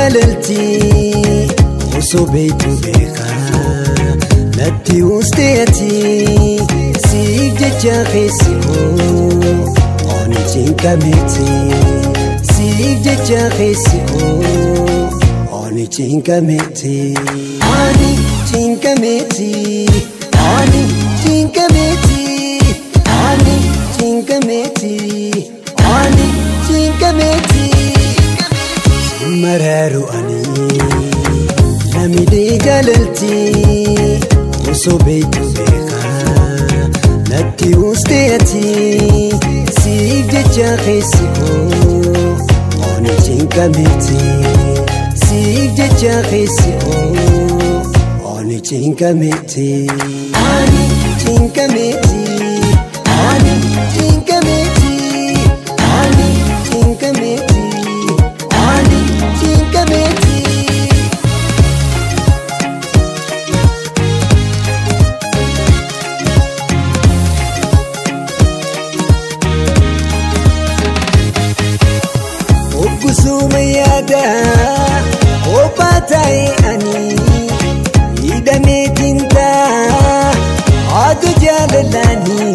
jaalalti osoo beektu beekaa natti usteeti siif jecha keessi koo ani cinqameeti siif jecha keessi koo ani cinqameeti ani cinqameeti ani cinqameeti ani cinqameeti ani cinqameeti. Mararu ani lamidee jaalalti osoo beektu beekaa natti usteeti siif jecha keessi koo ani cinqameeti siif jecha keessi koo ani cinqameeti ani cinqameeti ani cinqameeti ani cinqameeti. Ogusuma yaada kophaa ta'e ani hidhameetiin ta'a haadha jaalalaanii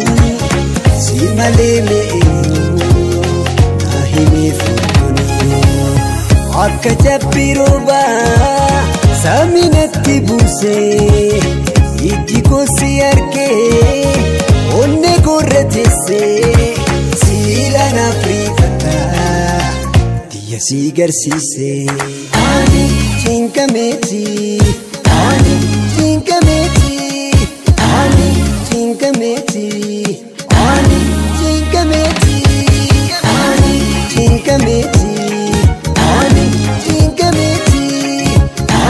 si malee mi'eeyyuu na himee fuudhanii akka cabbii roobaa saaminatti buusee ijji koo si argee onnee koorra teessee siilaan Afriikataa. Si garsiise ani cinqameeti ani cinqameeti ani cinqameeti ani cinqameeti ani cinqameeti ani cinqameeti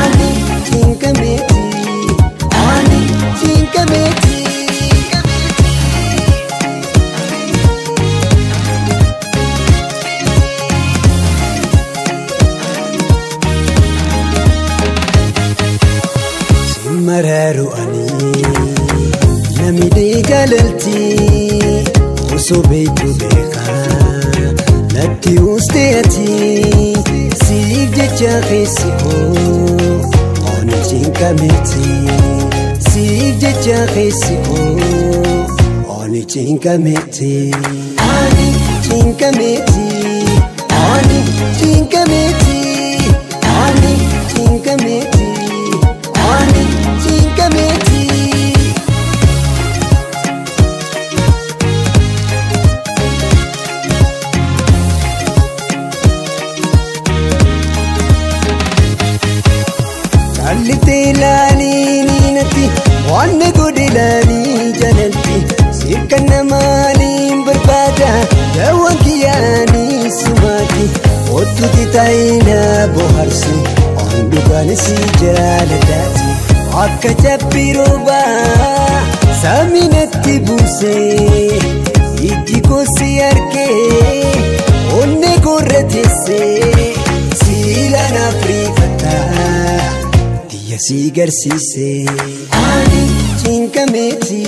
ani cinqameeti ani cinqameeti. Mararu ani lamidee jaalalti osoo beektu beekaa natti usteeti siif jecha keessi koo ani cinqameeti siif jecha keessi koo ani cinqameeti ani cinqameeti ani cinqameeti ani cinqameeti ani cinqameeti. Callitee ilaalii natti waan godhe ilaalii jaalalti sirkanna maaliin barbaada daawwan kiyyaanii sumaati ottuuti taa'ina bohaarsi waan dhugaanis jaalladhaati akka cabbii roobaa saaminatti buusee ijji koo si argee onnee koorra teessee siilaan Afriikataa. Si garsiise ani cinqameeti